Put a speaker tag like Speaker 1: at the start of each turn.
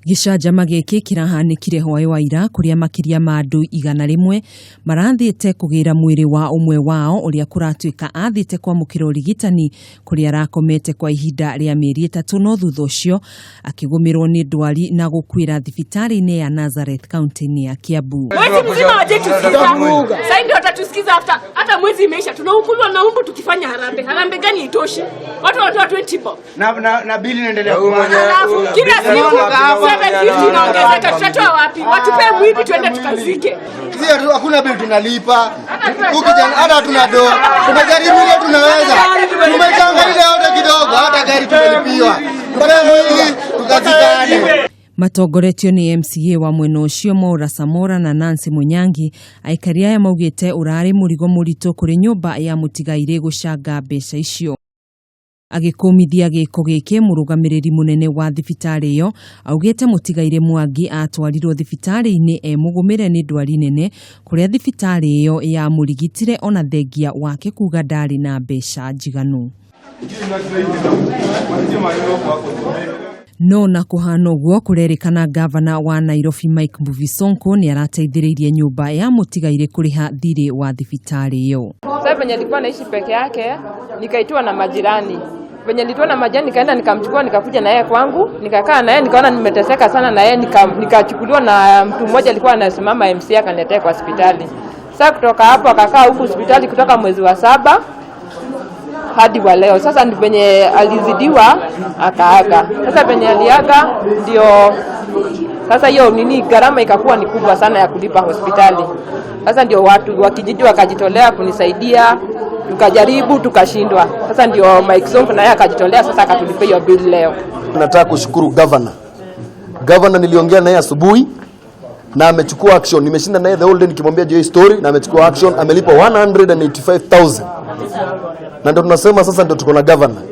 Speaker 1: Gĩcanjama gĩkĩ kĩrahanĩkire hwaĩ wa ira kũrĩa makĩria ma andũ 100 marathiĩte kũgĩra mwĩrĩ wa ũmwe wao ũrĩa kũratuĩka athiĩte kwamũkĩra ũrigitani kũrĩa arakomete kwa ihinda rĩa mĩeri 3 no thutha ũcio akĩgũmĩrwo nĩ ndwari na gũkuĩra thibitarĩ-inĩ ya Nazareth kaunti-inĩ ya Kiambu.
Speaker 2: Mwezi mzima hawajatusikiza. Sasa ndio watatusikiza after hata mwezi imeisha. Tunahukumiwa na umbu tukifanya harambee. Harambee gani itoshi? Watu wanatoa 20 bob.
Speaker 3: Na bili inaendelea.
Speaker 2: Alafu kila siku 750 inaongezeka. Tutatoa wapi? Watupe mwili tuende tukazike.
Speaker 3: Sio hakuna bili tunalipa. Ukijana hata tuna do. Tumejaribu ile tunaweza. Tumechanga ile yote kidogo hata gari tumelipiwa. Mpaka mwili tukazikane.
Speaker 1: Matongoretio nĩ MCA wa mwena ũcio Maura Samora na Nancy Munyangi, aikari aya maugĩte ũrarĩ mũrigo mũritũ kũrĩ nyũmba ya mũtigairĩ gũcanga mbeca icio. Agĩkũmithia gĩko gĩkĩ, mũrũgamĩrĩri mũnene wa thibitarĩ ĩyo augĩte mũtigairĩ Mwangi atwarirwo thibitarĩ-inĩ e mũgũmĩre nĩ ndwari nene kũrĩa thibitarĩ ĩyo yamũrigitire ona thengia wake kuga ndarĩ na mbeca njiganu. No na kũhana ũguo, kũrerĩkana ngavana wa Nairobi Mike Mbuvi Sonko nĩ arateithĩrĩirie nyũmba ya mũtigairĩ kũrĩha thirĩ wa thibitarĩ ĩyo.
Speaker 4: Sasa venye alikuwa naishi peke yake, nikaitiwa na majirani. Venye nilitoa na majirani, nikaenda nikamchukua, nikakuja na yeye kwangu, nikakaa na yeye, nikaona nimeteseka sana na yeye, nikachukuliwa na mtu mmoja alikuwa anasimama MC akaniletea kwa hospitali. Sasa kutoka hapo akakaa huku hospitali kutoka mwezi wa 7 hadi wa leo. Sasa ni venye alizidiwa akaaga. Sasa venye aliaga ndio sasa hiyo nini gharama ikakuwa ni kubwa sana ya kulipa hospitali. Sasa ndio watu wa kijiji wakajitolea kunisaidia, tukajaribu tukashindwa. Sasa ndio Mike Sonko naye akajitolea sasa akatulipia hiyo bill leo.
Speaker 5: Nataka kushukuru governor. Governor niliongea naye asubuhi na amechukua action. Nimeshinda naye the whole day nikimwambia juu story na amechukua action, amelipa 185,000. Na ndio tunasema sasa ndio tuko na governor.